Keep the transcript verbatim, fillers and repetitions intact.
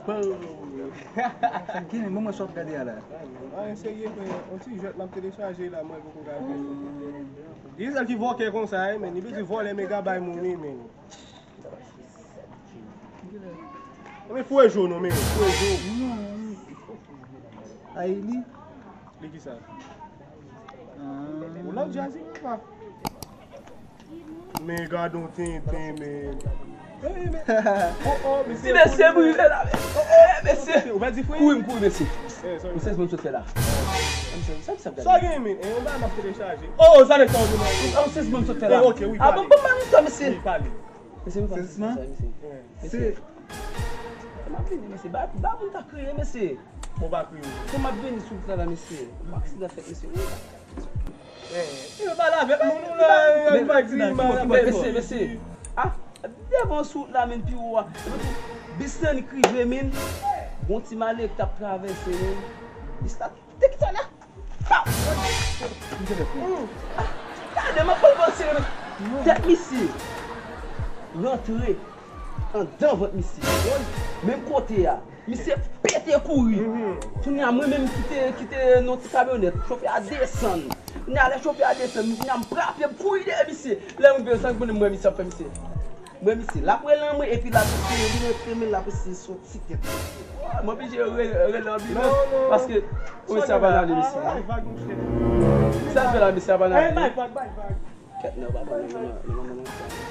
Sa k gen, men mwen sa w ap gade a la. Anyen serye, men yon ti jwèt m ap telechaje la, mwen poko ka jwe. Gen sèl ki vòkè konsa, wi, men li bezwen vòlè mega bay moun, wi, men. Men fou e jo non, men fou e jo. Ay li. Li ki sa? Ou la jazz, wi, pa. Men gad on tenten, men. Ti mesye m rive la, mesye. Mesye. Ou pa di frè? Kouri, m kouri, mesye. Ou sezi m sot fè la. Sa gen, men? E yon bagay m ap telechaje. Oh, sa nèg sa ou di non. Ou sezi m sot fè la. Ok, wi, ah, bon, bon, ban m istwa, mesye. Wi, pale. Mesye, m pa mesye. Se. M ap vini, mesye. Ba, ba moun ta kriye, mesye. Bon, pa kriye. Kòman m ap vini sou wout la, la, mesye? Yon aksidan fèt, mesye. Wi. Eh, yo pale avèk moun ou la, eh, pa di mal avèk mesye, mesye. Ah, devan sou wout la, men pi wo a. Epi tou, bis lan li krive, men. Gon ti malere k t ap travèse, men. Bis la te kite la. Paw! Ah, gade, m ap pale bò serye, men. Tèt misye rantre andan vant misye. Menm kote a. Misye pete kouri. Kounye a, mwen menm ki te, ki te nan ti kamyonèt, chofè a desann. Kounye a, lè chofè a desann, kounye a, m frape, m kouri dèyè misye. Lè m rive, sa k konnen m wè misye ap fè misye. M wè misye, l ap rele mwen, epi l ap eseye vin antre men l ap eseye soti tèt misye. M oblije re-, rele anbilans, paske, wi, sa pa nan ale, mesye. Sa l fè la, mesye, sa pa nan ale. Kèt, non, pa pale, non, non, non, non, non.